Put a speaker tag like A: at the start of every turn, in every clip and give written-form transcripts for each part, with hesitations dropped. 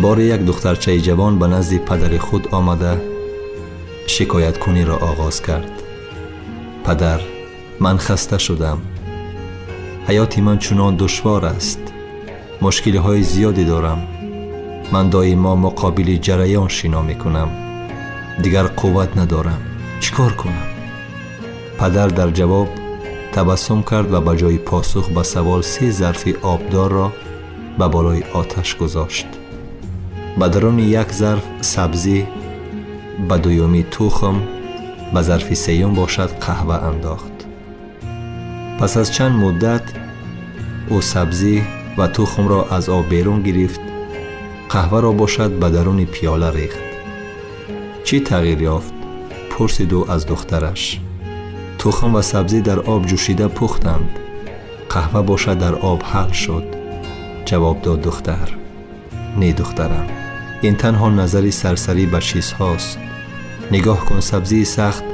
A: Боре як духтарчаи ҷавон ба назди падари худ омада шикояткуниро оғоз кард. Падар, ман хаста шудам. Ҳаёти ман чунон душвор аст. Мушкилиҳои зиёде дорам. Ман доимо муқобили ҷараён шино мекунам. Дигар қувват надорам. Чӣ кор кунам? Падар дар ҷавоб табассум кард ва ба ҷои посух ба савол 3 зарфи обдорро ба болои оташ гузошт. Ба даруни як зарф сабзӣ, ба дуюмӣ тухм, ба зарфи сеюм бошад қаҳва андохт. Пас аз чанд муддат ӯ сабзӣ ва тухмро аз об берун гирифт, қаҳваро бошад ба даруни пиёла рехт. Чӣ тағйир ёфт? Пурсид ӯ аз духтараш. Тухм ва сабзӣ дар об ҷӯшида пухтанд, қаҳва бошад дар об ҳал шуд, ҷавоб дод духтар. Не духтарам, ин танҳо назари сарсарӣ ба чизҳост. Нигоҳ кун, сабзии сахт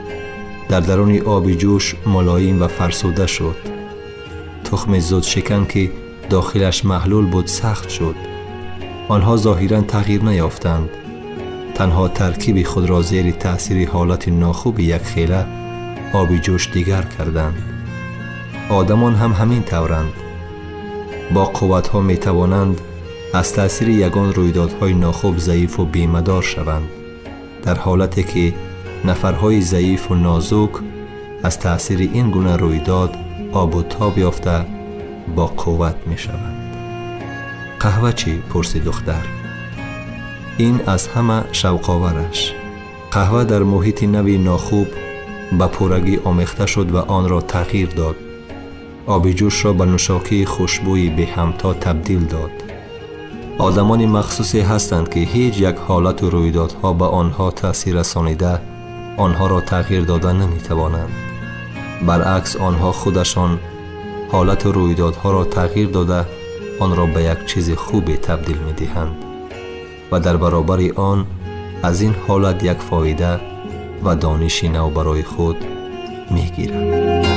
A: дар даруни оби ҷӯш мулоим ва фарсуда шуд. Тухми зудшикан ки дохилаш маҳлул буд сахт шуд. Онҳо зоҳиран тағйир наёфтанд, танҳо таркиби худро зери таъсири ҳолати нохуби якхела оби ҷӯш дигар карданд. Одамон ҳам ҳамин тавранд. Бо қувватҳо метавонанд аз таъсири ягон рӯйдодҳои нохуб заифу бемадор шаванд, дар ҳолате ки нафарҳои заифу нозук аз таъсири ин гуна рӯйдод обу тоб ёфта бо қувват мешаванд. Қаҳва чӣ? Пурсид духтар. Ин аз ҳама шавқовараш. Қаҳва дар муҳити нави нохуб ба пуррагӣ омехта шуд ва онро тағйир дод. Оби ҷӯшро ба нӯшокии хушбӯи беҳамто табдил дод. Одамони махсусе ҳастанд, ки ҳеҷ як ҳолату рӯйдодҳо ба онҳо таъсир расонида онҳоро тағйир дода наметавонанд. Баръакс, онҳо худашон ҳолату рӯйдодҳоро тағйир дода онро ба як чизи хубе табдил медиҳанд ва дар баробари он аз ин ҳолат як фоида ва дониши нав барои худ мегиранд.